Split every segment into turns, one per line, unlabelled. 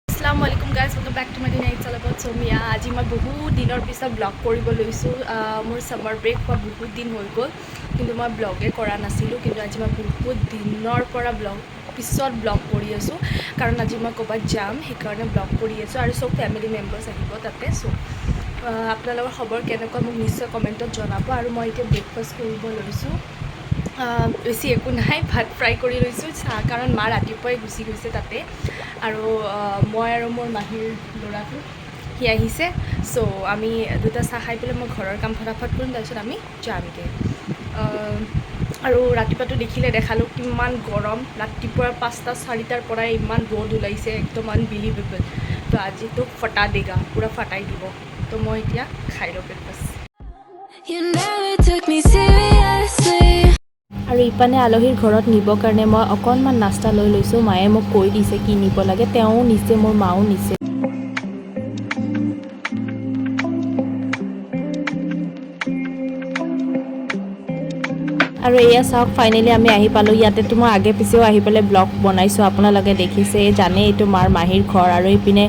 আসসালামু আলাইকুম guys, welcome back to my night চালাবত চমিয়া। আজি মই বহুত দিনৰ পিছত ব্লগ কৰিব লৈছোঁ। মোৰ ছামাৰ ব্ৰেক হোৱা বহুত দিন হৈ গ'ল, কিন্তু মই ব্লগে কৰা নাছিলোঁ। কিন্তু আজি মই বহুত দিনৰ পৰা ব্লগ পিছত ব্লগ কৰি আছোঁ, কাৰণ আজি মই ক'ৰবাত যাম, সেইকাৰণে ব্লগ কৰি আছোঁ। আৰু চব ফেমিলি মেম্বাৰ্ছ আহিব তাতে। চ' আপোনালোকৰ খবৰ কেনেকুৱা, মোক নিশ্চয় কমেণ্টত জনাব। আৰু মই এতিয়া ব্ৰেকফাষ্ট কৰিব লৈছোঁ। বেছি একো নাই, ভাত ফ্ৰাই কৰি লৈছোঁ, চাহ, কাৰণ মা ৰাতিপুৱাই গুচি গৈছে তাতে। আৰু মই আৰু মোৰ মাহীৰ ল'ৰাটো, সি আহিছে। চ' আমি দুটা চাহ খাই পেলাই মই ঘৰৰ কাম ফটাফট কৰিম, তাৰপিছত আমি যামগৈ। আৰু ৰাতিপুৱাটো দেখিলে, দেখালোঁ কিমান গৰম। ৰাতিপুৱা 5টা 4টাৰ পৰাই ইমান ৰ'দ ওলাইছে, একদম আনবিলিভেবল। তো আজিতো फटा देगा, পূৰা ফাটাই দিব। তো মই এতিয়া খাই লওঁ breakfast.
You never took me seriously.
আৰু ইপানে আলহীৰ ঘৰত নিবৰ কাৰণে মই অকণমান নাস্তা লৈ লৈছোঁ। মায়ে মোক কৈ দিছে কি নিব লাগে। তেওঁও নিছে, মোৰ মাও নিছে। আৰু এয়া চাওক, ফাইনেলি আমি আহি পালোঁ। ইয়াতেতো মই আগে পিছেও আহি পেলাই ব্লগ বনাইছোঁ, আপোনালোকে দেখিছে, জানে, এইটো মাৰ মাহীৰ ঘৰ। আৰু ইপিনে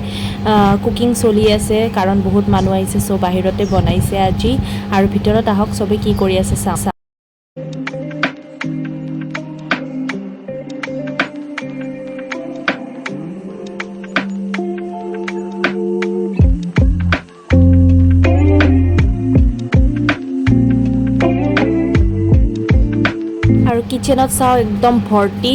কুকিং চলি আছে, কাৰণ বহুত মানুহ আহিছে। চ' বাহিৰতে বনাইছে আজি। আৰু ভিতৰত আহক, চবে কি কৰি আছে চাওঁ। আৰু কিটচেনত চাওঁ, একদম ভৰ্তি।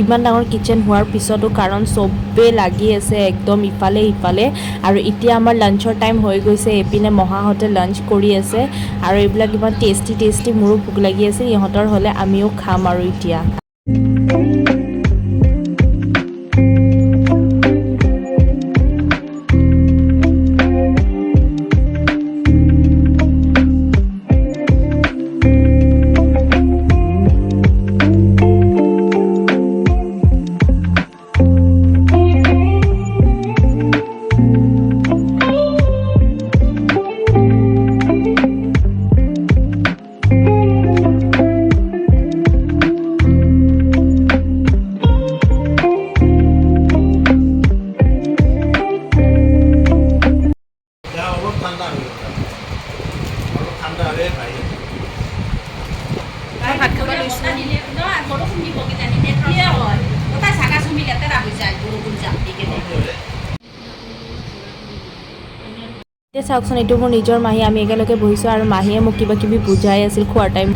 ইমান ডাঙৰ কিটচেন হোৱাৰ পিছতো, কাৰণ চবেই লাগি আছে একদম ইফালে সিফালে। আৰু এতিয়া আমাৰ লাঞ্চৰ টাইম হৈ গৈছে। এইপিনে মহাহঁতে লাঞ্চ কৰি আছে আৰু এইবিলাক ইমান টেষ্টি টেষ্টি, মোৰো ভোক লাগি আছে। ইহঁতৰ হ'লে আমিও খাম আৰু এতিয়া।
এতিয়া অলপ ঠাণ্ডা হৈ গ'ল, অলপ ঠাণ্ডা হ'লে বাঢ়ি।
মই ভাত খাব লৈছোঁ।
বৰষুণ দিব কিজানি, তেতিয়া হয় গোটেই জাগা চুমি লেতেৰা হৈ যায় বৰষুণ জাক দি কেনে।
এতিয়া চাওকচোন, এইটো মোৰ নিজৰ মাহী। আমি একেলগে বহিছোঁ আৰু মাহীয়ে মোক কিবা কিবি বুজাই আছিল খোৱাৰ টাইম।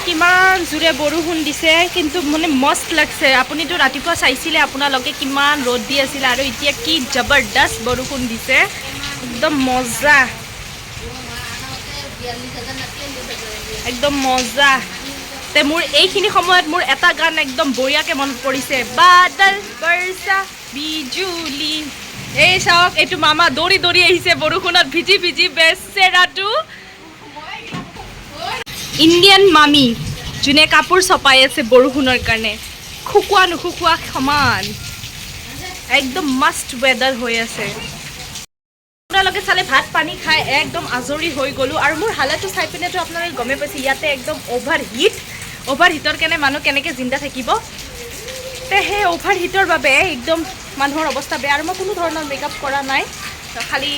কিমান জোৰে বৰষুণ দিছে, কিন্তু মানে মস্ত লাগছে। আপুনিতো ৰাতিপুৱা চাইছিলে আপোনালোকে, কিমান ৰ'দ দি আছিলে আৰু এতিয়া কি জবৰদস্ত বৰষুণ দিছে, একদম মজা, একদম মজা। তে মোৰ এইখিনি সময়ত মোৰ এটা গান একদম বঢ়িয়াকৈ মনত পৰিছে, बादल बरसा बिजुली। এই চাওক, এইটো মামা দৌৰি দৌৰি আহিছে বৰষুণত ভিজি ভিজি, বেচেৰাটো। ইণ্ডিয়ান মামী, যোনে কাপোৰ চপাই আছে বৰষুণৰ কাৰণে, শুকোৱা নুশুকোৱা সমান। একদম মাষ্ট ৱেডাৰ হৈ আছে। আপোনালোকে চালে, ভাত পানী খাই একদম আজৰি হৈ গ'লোঁ। আৰু মোৰ হালতটো চাই পিনেতো আপোনালোকে গমেই পাইছে, ইয়াতে একদম অভাৰ হিট। অভাৰ হিটৰ কাৰণে মানুহ কেনেকৈ জিন্দা থাকিব? তে সেই অভাৰ হিটৰ বাবে একদম মানুহৰ অৱস্থা বেয়া। আৰু মই কোনো ধৰণৰ মেকআপ কৰা নাই, খালি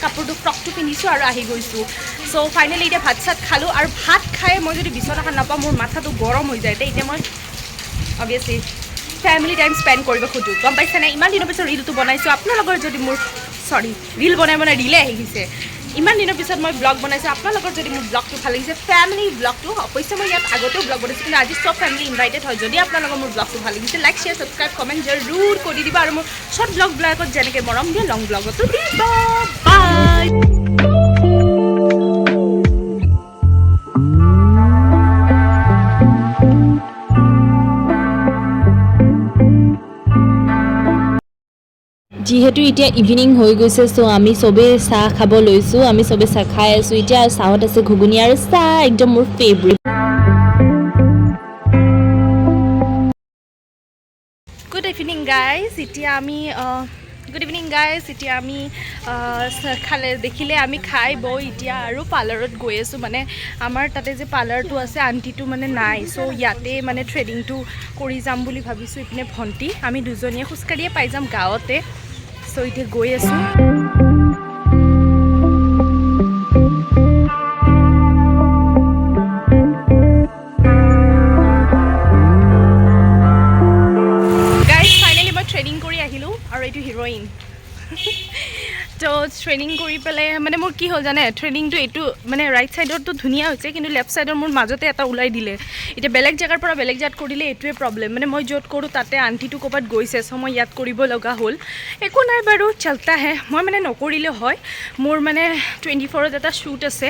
কাপোৰটো, ফ্ৰকটো পিন্ধিছোঁ আৰু আহি গৈছোঁ। চ' ফাইনেলি এতিয়া ভাত চাত খালোঁ আৰু ভাত খাই মই যদি বিচনাখন নাপাওঁ, মোৰ মাথাটো গৰম হৈ যায়। তে এতিয়া মই অভিয়াছলি ফেমিলি টাইম স্পেণ্ড কৰিব খোজোঁ, গম পাইছেনে? ইমান দিনৰ পিছত ৰিলটো বনাইছোঁ। আপোনালোকৰ যদি মোৰ, চৰি, ৰিল বনাই বনাই ৰিলে আহি গৈছে। ইমান দিনৰ পিছত মই ব্লগ বনাইছোঁ। আপোনালোকৰ যদি মোৰ ব্লগটো ভাল লাগিছে, ফেমিলি ব্লগটো, অৱশ্যে মই ইয়াত আগতেও ব্লগ বনাইছোঁ, কিন্তু আজি চব ফেমিলি ইনভাইটেড হয়। যদি আপোনালোকৰ মোৰ ব্লগটো ভাল লাগিছে, লাইক, শ্বেয়াৰ, ছাবস্ক্ৰাইব, কমেণ্ট জৰুৰ কৰি দিব। আৰু মোৰ শ্বৰ্ট ব্লগবিলাকত যেনেকৈ মৰম দিয়ে, লং ব্লগতো দিব। বাই।
যিহেতু এতিয়া ইভিনিং হৈ গৈছে, চ' আমি চবেই চাহ খাব লৈছোঁ। আমি চবেই চাহ খাই আছোঁ এতিয়া। আৰু চাহত আছে ঘুগুনি আৰু চাহ, একদম মোৰ ফেভৰেট।
Good evening guys. এতিয়া আমি Good evening, guys. এতিয়া আমি খালে দেখিলে আমি খাই বৈ এতিয়া আৰু পাৰ্লাৰত গৈ আছোঁ। মানে আমাৰ তাতে যে পাৰ্লাৰটো আছে, আণ্টিটো মানে নাই। চ' ইয়াতে মানে থ্ৰেডিংটো কৰি যাম বুলি ভাবিছোঁ। ইপিনে ভণ্টি, আমি দুজনীয়ে খোজকাঢ়িয়ে পাই যাম গাঁৱতে। চ' এতিয়া গৈ আছোঁ। গাইজ, ফাইনেলি মই থ্ৰেডিং কৰি আহিলোঁ আৰু এইটো হিৰইন। তো থ্ৰেডিং কৰি পেলাই মানে মোৰ কি হ'ল জানে? থ্ৰেডিংটো এইটো মানে ৰাইট ছাইডৰটো ধুনীয়া হৈছে, কিন্তু লেফ্ট ছাইডৰ মোৰ মাজতে এটা ওলাই দিলে। এতিয়া বেলেগ জেগাৰ পৰা বেলেগ জেগাত কৰিলে এইটোৱে প্ৰব্লেম। মানে মই য'ত কৰোঁ তাতে আণ্টিটো ক'ৰবাত গৈছে, চ' মই ইয়াত কৰিব লগা হ'ল। একো নাই বাৰু, चलता है। মই মানে নকৰিলেও হয়, মোৰ মানে 24ত এটা শ্বুট আছে,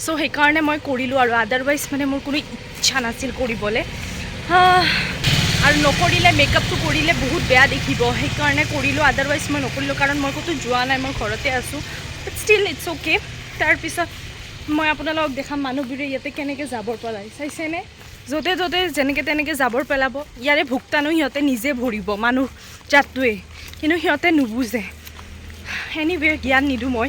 চ' সেইকাৰণে মই কৰিলোঁ আৰু আদাৰৱাইজ মানে মোৰ কোনো ইচ্ছা নাছিল কৰিবলৈ। আৰু নকৰিলে, মেকআপটো কৰিলে বহুত বেয়া দেখিব, সেইকাৰণে কৰিলোঁ। আদাৰৱাইজ মই নকৰিলোঁ, কাৰণ মই ক'তো যোৱা নাই, মই ঘৰতে আছোঁ। But still it's okay. তাৰপিছত মই আপোনালোকক দেখাম মানুহবোৰে ইয়াতে কেনেকৈ জাবৰ পেলায়, চাইছেনে? য'তে ত'তে যেনেকৈ তেনেকৈ জাবৰ পেলাব। ইয়াৰে ভুক্তানো সিহঁতে নিজে ভৰিব, মানুহ জাতটোৱে, কিন্তু সিহঁতে নুবুজে। এনিৱে, জ্ঞান নিদিওঁ মই।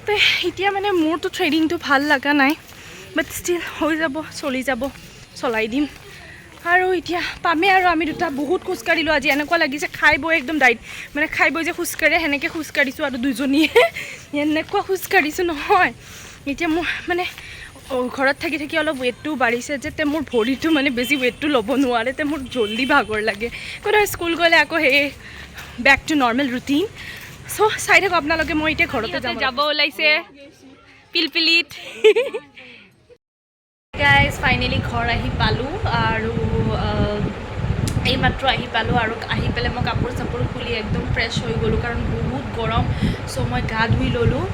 তো এতিয়া মানে মোৰতো থ্ৰেডিংটো ভাল লগা নাই, বাট ষ্টিল হৈ যাব, চলি যাব, চলাই দিম। আৰু এতিয়া পামেই আৰু। আমি দুটা বহুত খোজকাঢ়িলোঁ আজি। এনেকুৱা লাগিছে খাই বৈ একদম ডাইট, মানে খাই বৈ যে খোজকাঢ়ে, সেনেকৈ খোজকাঢ়িছোঁ আৰু দুজনীয়ে এনেকুৱা খোজকাঢ়িছোঁ নহয়। এতিয়া মোৰ মানে ঘৰত থাকি থাকি অলপ ৱেইটটো বাঢ়িছে যে, তে মোৰ ভৰিটো মানে বেছি ৱেইটটো ল'ব নোৱাৰে, তে মোৰ জল্দি ভাগৰ লাগে। কোনো স্কুল গ'লে আকৌ সেই back to normal routine. So চাই থাকক আপোনালোকে, মই এতিয়া ঘৰতে যাব যাব ওলাইছে পিলপিলিত। গাইজ, ফাইনেলি ঘৰ আহি পালোঁ আৰু এইমাত্ৰ আহি পালোঁ আৰু আহি পেলাই মই কাপোৰ চাপোৰ খুলি একদম ফ্ৰেছ হৈ গ'লোঁ, কাৰণ বহুত গৰম। চ' মই গা ধুই ল'লোঁ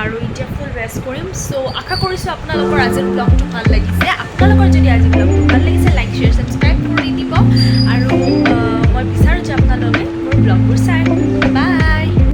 আৰু এতিয়া ফুল ৰেষ্ট কৰিম। চ' আশা কৰিছোঁ আপোনালোকৰ আজিৰ ব্লগটো ভাল লাগিছে। আপোনালোকৰ যদি আজি